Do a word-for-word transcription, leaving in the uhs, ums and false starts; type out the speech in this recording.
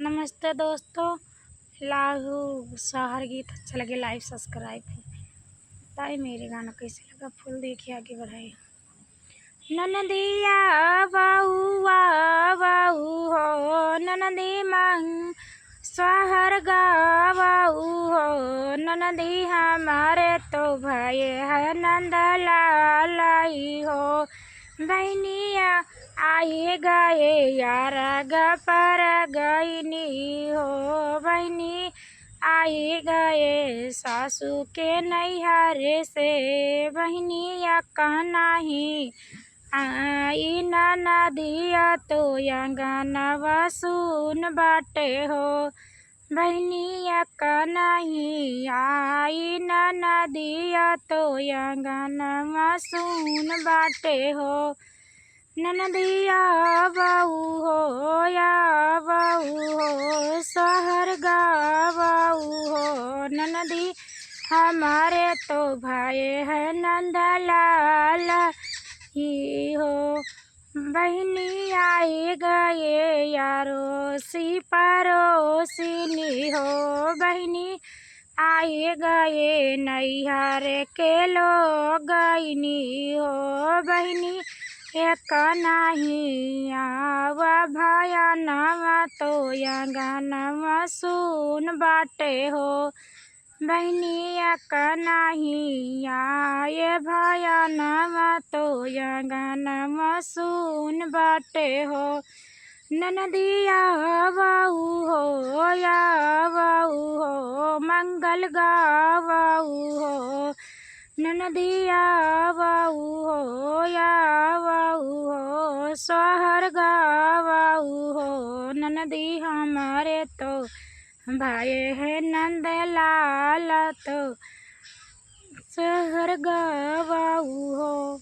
नमस्ते दोस्तों, लाहू शहर गीत अच्छा लगे, like subscribe है। बताइए मेरे गाना कैसे लगा, full देखिए, आगे बढ़ाइए। ननदिया बउआ बउ हो, ननदी मांग शहर गवउ हो, ननदी हमारे तो भये है नंदलाल हो। बहिनिया आई गए यार ग पर गइनी हो, बहिनी आई गए सासू के नैहर से। बहिनिया का नाही आई ननदिया तो अंगनवा सुन बाटे हो। बहिनिया का नाही आई ननदिया तो अंगनवा सुन बाटे हो। ननदिया बउ हो या बउ हो, शहर गवउ हो, ननदी हमारे तो भये है नंदलाल ही हो। बहिनी आई गए यारोसी परोसिनी हो, बहिनी आई गए नैहर के लोगइनी हो। बहिनी एक नाही आवा भयनवा तो अंगनवा सुन बाटे हो। बहिनी एक नाही आए भयनवा तो अंगनवा सुन बाटे हो। ननदिया बउ हो या बउ हो, मंगल गवउ हो। ननदिया बउ हो या बउ हो, शहर गवउ हो, ननदी हमारे तो भये है नंदलाल तो शहर गवउ हो।